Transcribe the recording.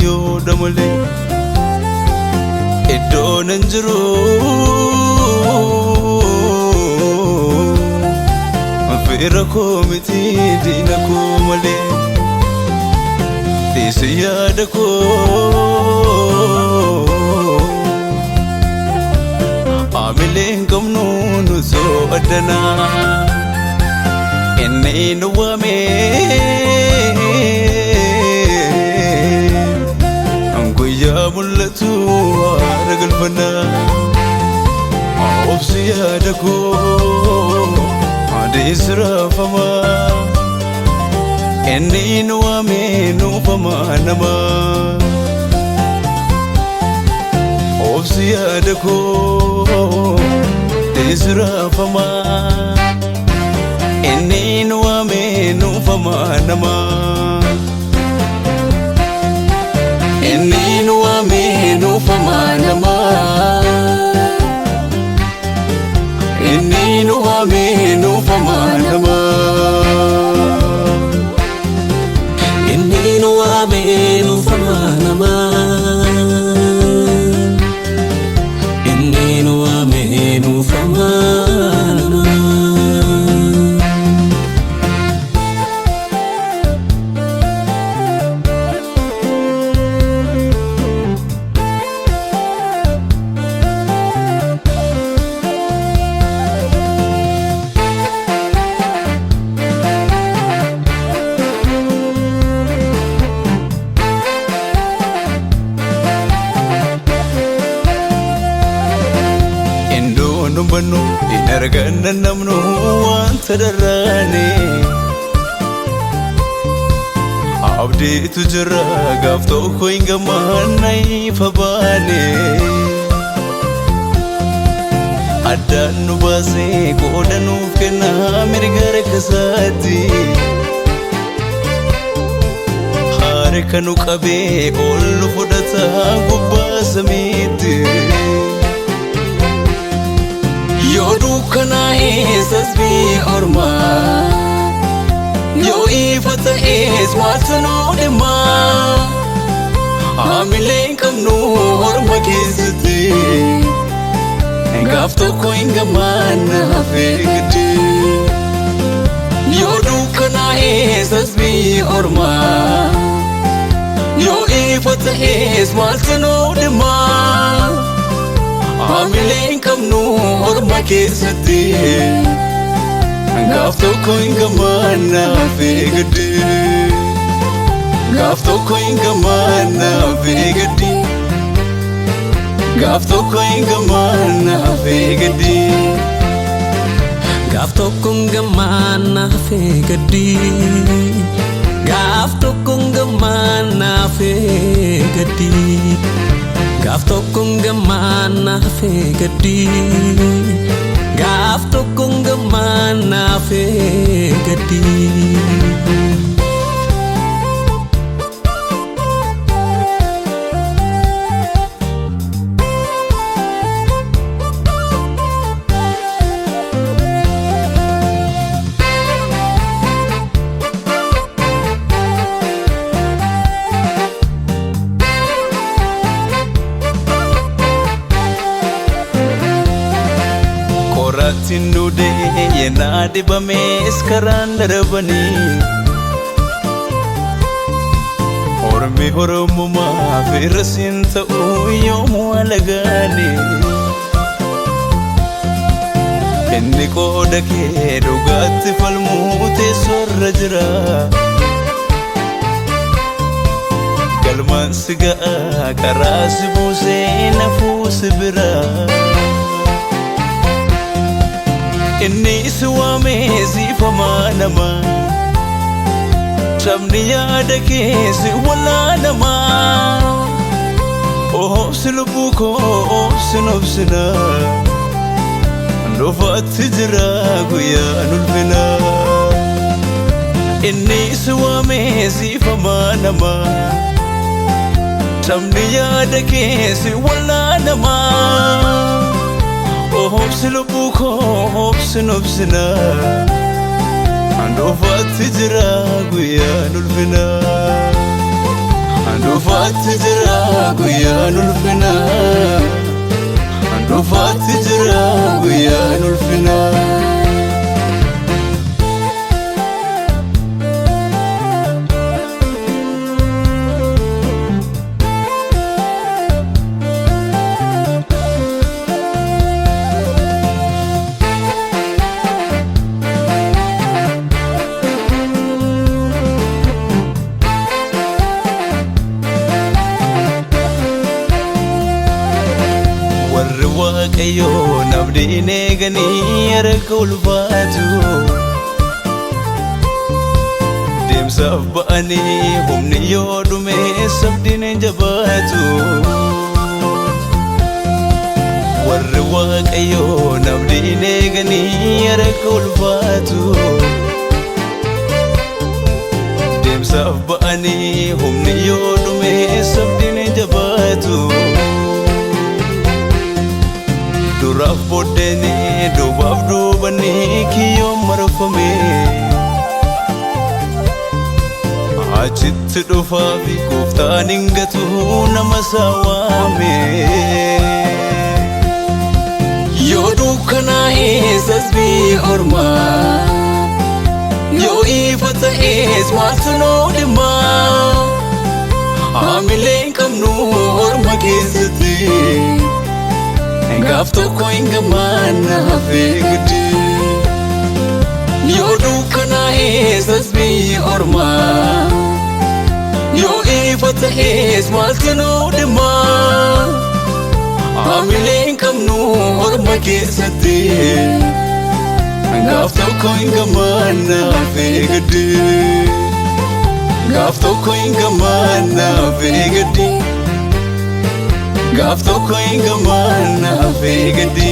Waaqayyoodha malee iddoon hin jiru. Fira koo miti diina koo malee dhiisi yaada koo. Haamilee hin qabnu nu soo addanaa inni nu waamee guyyaa mul'atu haara galfannaa. Obsi yaada koo adeessi raafamaa inni nu waamee nuufamaa namaa. Obsi yaada koo adeessi raafamaa inni nu waamee nuufamaa namaa. Inni nu waamee nuufamaa namaa. Inni nu waamee nuufamaa namaa. Inni nu waamee nuufamaa namaa. Inni nu waamee nuufamaa namaa. Indoon hubannu hin arganna namnu wanta dharraane. Abdiitu jira gaaf tokko hin gammanna ifa baane. Addaan nu baasee qooda nuuf kenna mirga harka isaatti. Harka nu qabee ol nu fudhata gubbaa samiitti. Yoo dukkanaa'es asbii ormaa, yoo ifa ta'es maaltu nu dhimmaa? Haamilee hin qabnu orma keessatti gaaf tokko hin gammanna hafee giddi. Yoo dukkanaa'es asbii ormaa, yoo ifa ta'es maaltu nu dhimmaa? Haamilee hin qabnu orma keessatti gaaf tokko hin gammanna hafee giddi. Gaaf tokko hin gammanna hafee giddi. Gaaf tokko hin gammanna hafee giddi. Gaaf tokkoon gammaan hafee gaddi. Gaaf tokkoon gammaan hafee gaddi. Gaaf tokkoon gammaan hafee gaddi. Gaaf tokkoon gammaan hafee gaddi. Qoraattiin duudee yennaa dibamees karaan darbanii. Ormi Oromummaa firra siin ta'uu yoomuu alagaani. Inni qooda kee dhugaatti falmuu teessoorra jira. Galmaan si ga'a karaa si buusee nafuu si bira. Inni si waamee siifamaa nama. Sabni yaada kee si wallaanama. Obsi lubbuu koo obsin obsina. Dhufaatti jira guyyaan ulfina. Inni si waamee siifamaa nama. Sabni yaada kee si wallaanama. Obsi lubbuu koo obsin obsina. Dhufaatti jira guyyaan ulfina. Dhufaatti jira guyyaan ulfinaa. Dhufaatti jira guyyaan ulfinaa. Warri Waaqayyoon abdiin eeganii harka ulfaatu. Deemsaaf ba'anii humni yoo dhume abdiin hin jabaatu. Warri Waaqayyoon abdiin eeganii harka ulfaatu. Deemsaaf ba'anii humni yoo dhume abdiin hin jabaatu. Duraaf booddeeni duubaaf duubanii kiyyoon marfame. Achitti dhufaafi gooftaan hin gatu nama isaa waame. Yoo dukkanaa'es asbii ormaa, yoo ifa ta'es maaltu nuu dhimmaa? Haamilee hin qabnu orma keessatti. Gaaf tokko hin gammanna hafee guddi. Yoo dukkanaa'es asbii ormaa, yoo ifa ta'es maaltu nuu dhimmaa? Haamilee hin qabnu orma keessatti. Gaaf tokko hin gammanna hafee guddi. Gaaf tokko hin gammanna hafee guddi. Gaaf tokko hin gammanna hafee guddi.